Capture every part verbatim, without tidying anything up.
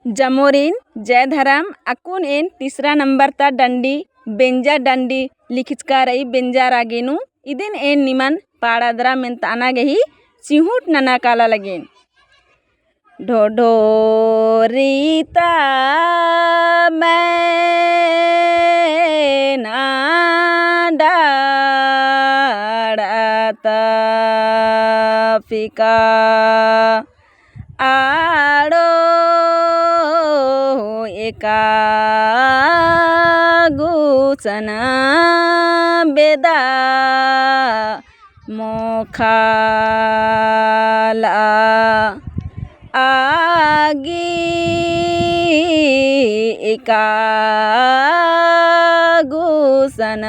जमोरिन जय धरम। अक्कुन एन तीसरा नंबर ता डंडी, बेंजा डंडी लिखचका रई, बेंजा रागे नू। इदिन एन निमन पाड़ादरा मेन्ताना गही चिहुट नना काला लगेन। ढोढोरी ता मैना डाड़ा ता फिका आड़ो एका गुसन बेदा मोखाला आगी एका गुसन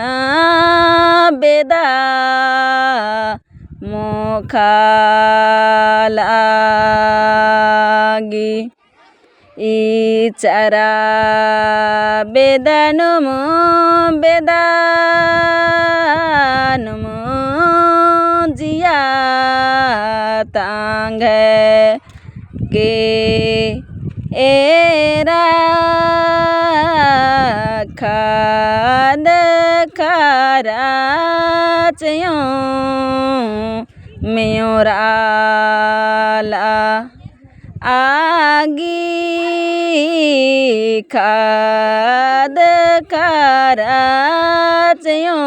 बेदा मोखाला आगी। इचरा बेदनुम बेदनुम जिया तांग के एरा खाद खराचयों मेयोराला आगी खाद खराचयों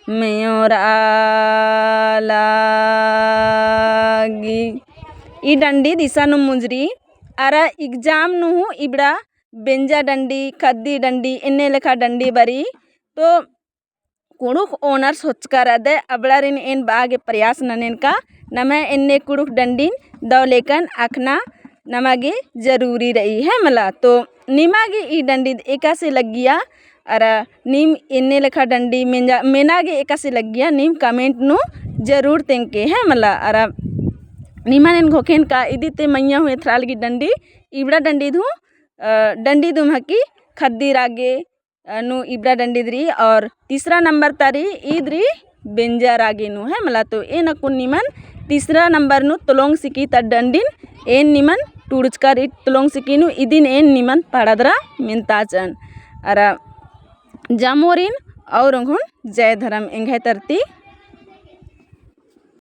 मेयोराला आगी। ई डंडी दिसा नू मुंजरी अरा exam नू हूँ इबड़ा बेंजा डंडी, खद्दी डंडी, एन्ने लेखा डंडी बरी। तो कुँड़ुख़ honors होचका रअदय, अबड़ारिन एन बआ गे प्रयास ननेन का, नम्है एन्ने कुँड़ुख़ डंडिन दव लेकन अख़ना नमा गे जरूरी रई, है मला। तो निमा गे ई डंडी एकासे लग्गिया, अरा नीम एन्ने लेखा डंडी मेंजा, मेना गे एकासे लग्गिया, नीम comment नू जरूर तेंगके, है मला। अरा निमन एन घोखेन का इदी ती मइय्याँ हूँ एथरालगी डंडी, इबड़ा डंडी धूँ, अ, डंडी दुम हकी खद्दी रागे, अ, नू इबड़ा डंडी दरी और तीसरा नंबर तारी ईद रई बेंजा रागे नू, है मला। तो एन अक्कुन निमन तीसरा नंबर नू तलोंग सिकी ता डंडिन एन निमन टूड़चका रई तलोंग सिकी नू इदिन एन निमन पाड़ादरा मेन्ताचन। अरा जमोरिन और ओंघोन जय धरम एंग्है तरती।